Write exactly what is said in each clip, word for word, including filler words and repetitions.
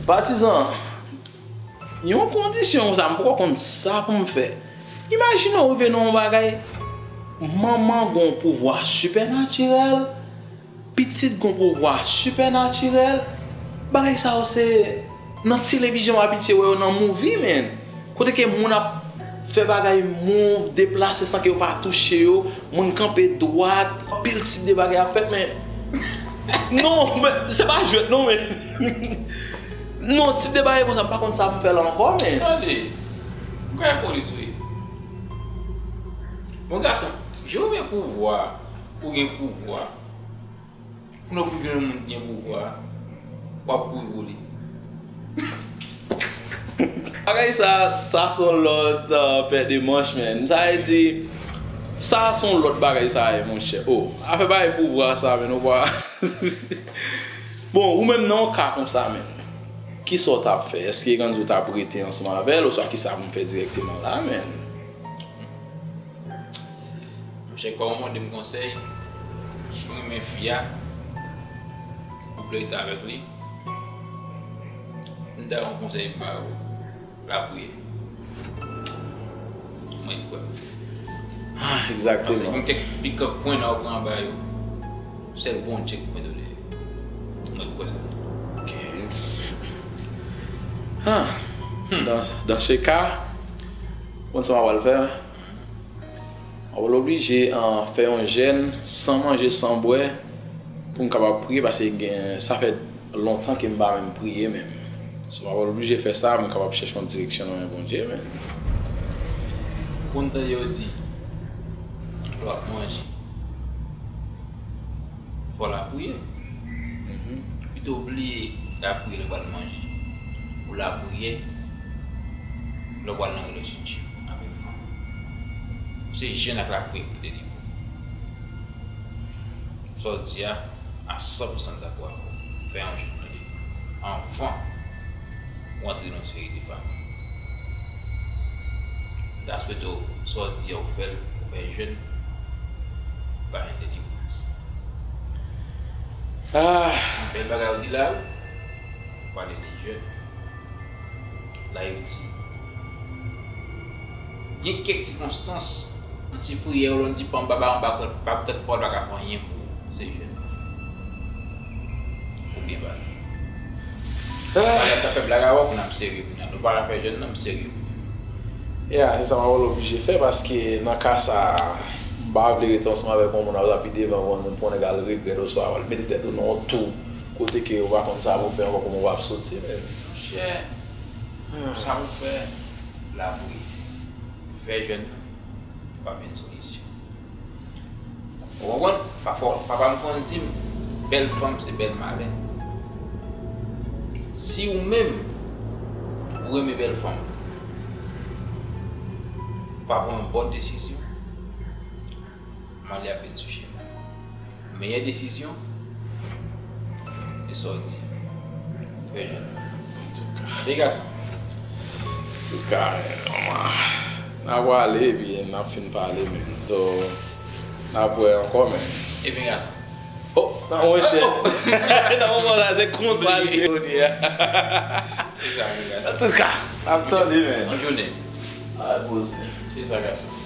Patizan, yon kondisyon konsa, m poko konn sa pou m fè. Imajine w rive nan yon bagay, manman gen yon pouvwa sipènatirèl, pitit gen yon pouvwa sipènatirèl. Bagay sa yo se nan televizyon m abitye wè yo, nan movie, man. Kote ke moun ap fè bagay move, deplase san ke yo pa touche yo, moun kanpe dwat, anpil tip de bagay ap fèt, men non, men se pa jwèt non, men non, tip de bagay konsa, m pa konn sa pou m fè la ankò, men. Tande, m kay polis wi. Bon gason, jan w gen pouvwa, ou gen pouvwa. Pou nou pou gen moun ki gen pouvwa, w ap kouri pou li. Bagay sa, sa se yon lòt, euh, pè de manch, man. Sa vle di, sa se yon lòt bagay sa ye, monchè. Oh, afè bagay pouvwa sa, man, ou pa. Bon, ou menm nan yon ka konsa, man. Kisa w t ap fè? Èske Ganzo t ap rete ansanm avè l, oswa kisa pou m fè dirèkteman la, man? Monchè, kòm ou mande m konsèy, si w renmen fi a, ou vle rete avèk li, si m ta yon konsèy m ba ou, lapriyè. Mwen kwè. Ah, egzakteman. Paske gen kèk pikant pwen nan ou pran anba yo. Sèl Bondye ki mèt ou de. Mwen kwè sa. Ok. Ah. Hmm. Dans, dans ce cas, konn sa m ap fè? Mwen oblije, ah, fè yon jèn san manje, san bwè pou m kapab priye, paske gen, sa fè lontan ke m pa menm priye menm. So, mwen oblije fè sa, mwen kapab chèche yon direksyon nan men Bondye, men. Ou konn tande yo di, lè w ap manje, fò w lapriyè. Mhm. Pito w bliye lapriyè lè w pral manje. Ou lapriyè lè w pral nan relasyon avèk fanm. Se jèn ak lapriyè pou delivre w. Sa w di a, a san pou san m dakò avè w. Fè yon jèn tande. Anvan ou antre nan yon seri de fanm. M ta swete w, sa w di a, ou fè l, ou fè jèn, ou ka jwenn delivrans. Ah. Bèl bagay ou di la, wi. Ou pale de jèn. Layiti. Gen kèk sikonstans, yon ti priyè, yon ti pam baba anba kòd, pa kòd pa w pa ka fè anyen pou ou. Se jèn. Ou byen pale. Ah. Pale ap ta fè blag avè w, kounye a m serye kounye a. Nou pale afè jèn nan, m serye. Ya, se sa m ap oblije fè, paske nan ka sa a, m pa vle rete ansanm avèk yon moun ap rapi devan, yon moun pou yon nèg al regrèt oswa w al mete tèt ou nan yon tou kote ke ou pa konn sa pou w fè ankò, kòman w ap soti, men. Monchè, ah, sa pou fè, lapriyè. Fè jèn nan, pa vin solisyon. Ou konprann? Pafwa, papa m konn di m, bèl fanm se bèl malè. Si ou menm, ou renmen bèl fanm, ou pa pran yon bòn desizyon, malè ap vin sou chemen. Meyè desizyon, se sa w di. Fè jèn. Antouka. Tande gason. Antouka, n a prale epi n ap fin pale, men. So, n ap wè ankò, men. Ebyen, gason. Oh, nan mwen chè. Nan moman sa, se konsa li ye, jodi a. Se sa, ebyen, gason. Antouka, n ap tande, men. Yon jounen. Al poze. Se sa, gason.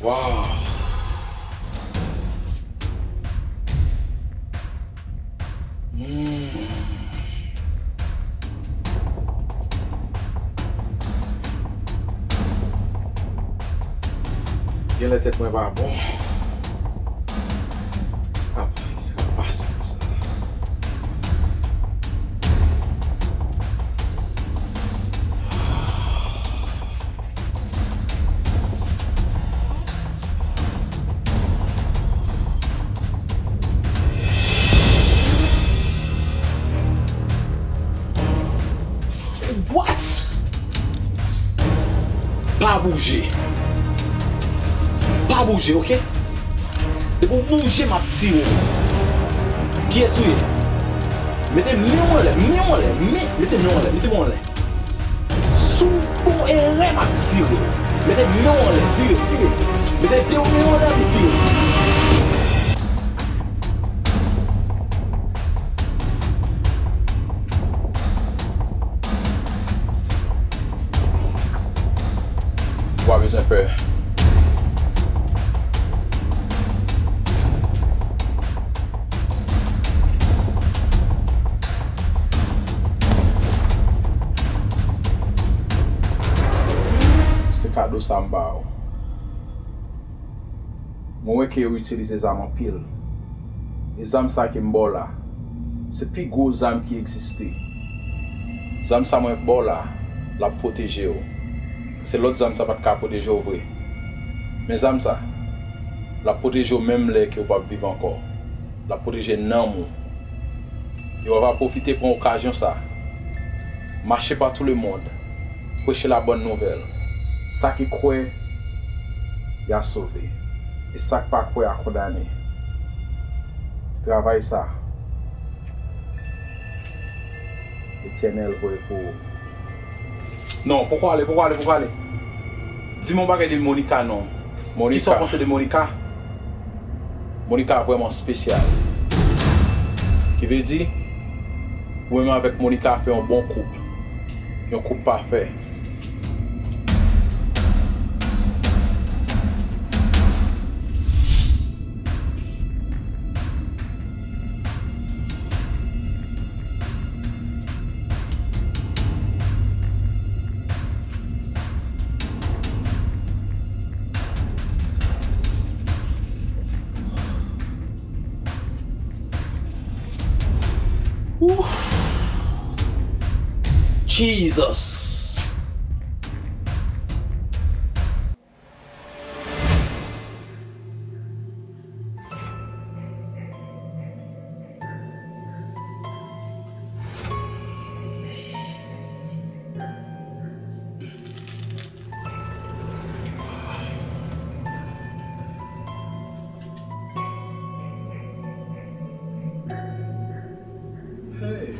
Wow. Hmm. Genlè tèt mwen pa bon. Sa k ap, sa k ap pase konsa? What? Pa bouje. Pa bouje, oke? Depi w bouje, m ap tire w. Kiyès ou ye? Mete men w anlè, men w anlè, men, mete men w anlè, mete men w anlè. Si w fè yon erè, m ap tire w. Mete men w anlè, vire, vire. Mete de men w anlè, epi vire. Ou pa bezwen pè. Se kado sa m ba w. Mwen wè ke ou itilize zam anpil. E zam sa ke m ba w la, se pi gwo zam ki egziste. Zam sa mwen ba w la, l ap pwoteje w. Se lòt zam sa pa t ka pwoteje w vre. Men zam sa, l ap pwoteje w menm lè ke w p ap viv ankò. L ap pwoteje nanm ou. E w ava pwofite pran okazyon sa. Mache pa tou lemonn. Preche la bòn nouvèl. Sa ki kwè, y a sove. E sa k pa kwè a kondane. Ti travay sa, Letènèl voye pou ou. Non, poko ale, poko ale, poko ale. Di m yon bagay de Monica non. Monica. Kisa w panse de Monica? Monica vrèman espesyal. Ki vle di, ou menm avèk Monica fè yon bon koup. Yon koup pafè. Oof. Jesus. Hey.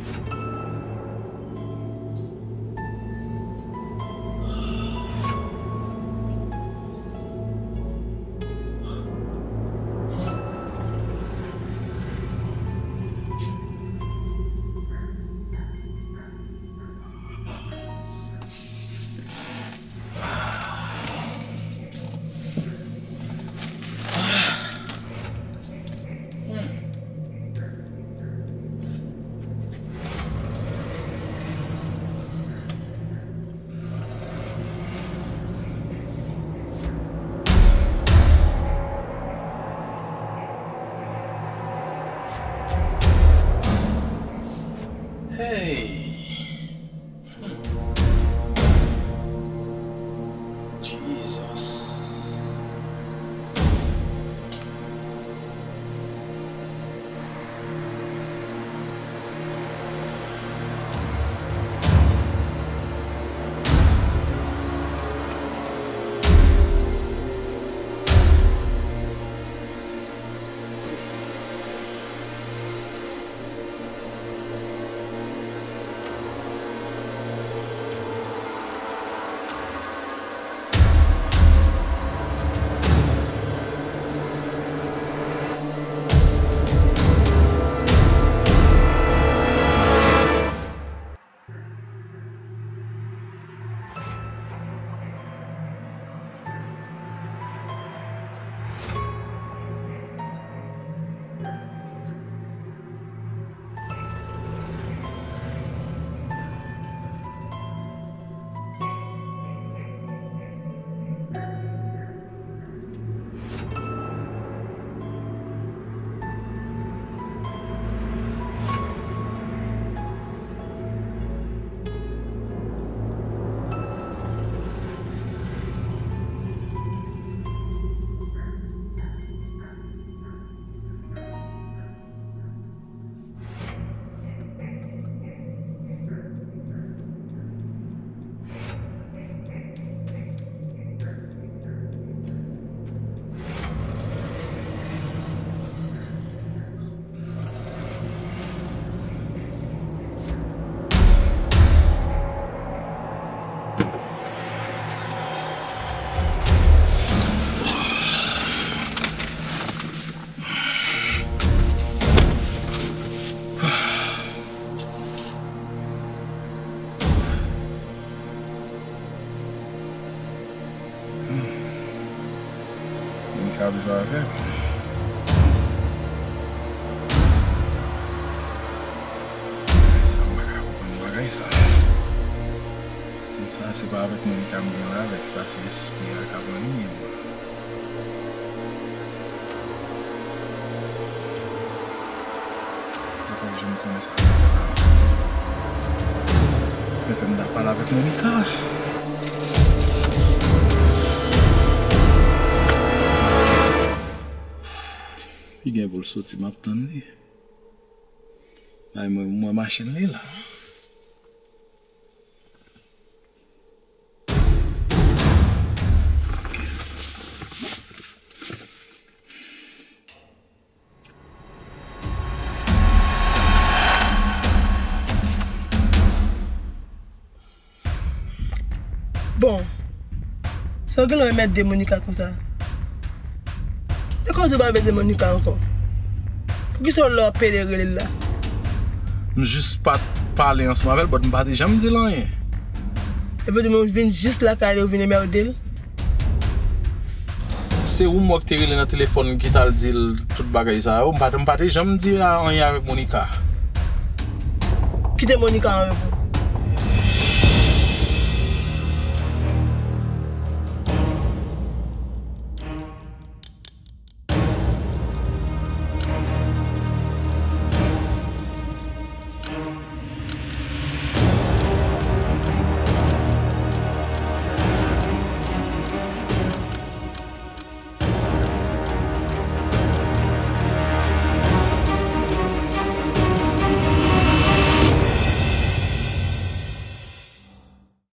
K ap jwe avè m. Bagay sa, m pa ka konprann bagay sa. Sa, se pa avèk Monica m gen la avèk, sa se espri a k ap anniye m. Mwen pa janm konnen sa pou fè la. Mwen fè m ta pale avèk Monica. Li gen pou l soti, m ap tann li. Ay, mwen, mwen machin li la. Bon, sa w gen lè w enmède Monica konsa? Lè w di w pa bezwen Monica ankò, poukisa w lè w ap pede rele l la? M jis pa t pale ansanm avè l, but m pa te janm di l anyen. Epi w di m w vin jis lakay li, w vin enmède l? Se ou m wè ki te rele nan telefòn ki t al di l tout bagay sa yo. M pa, m pa te janm di a, anyen avèk Monica. Kite Monica anyen pou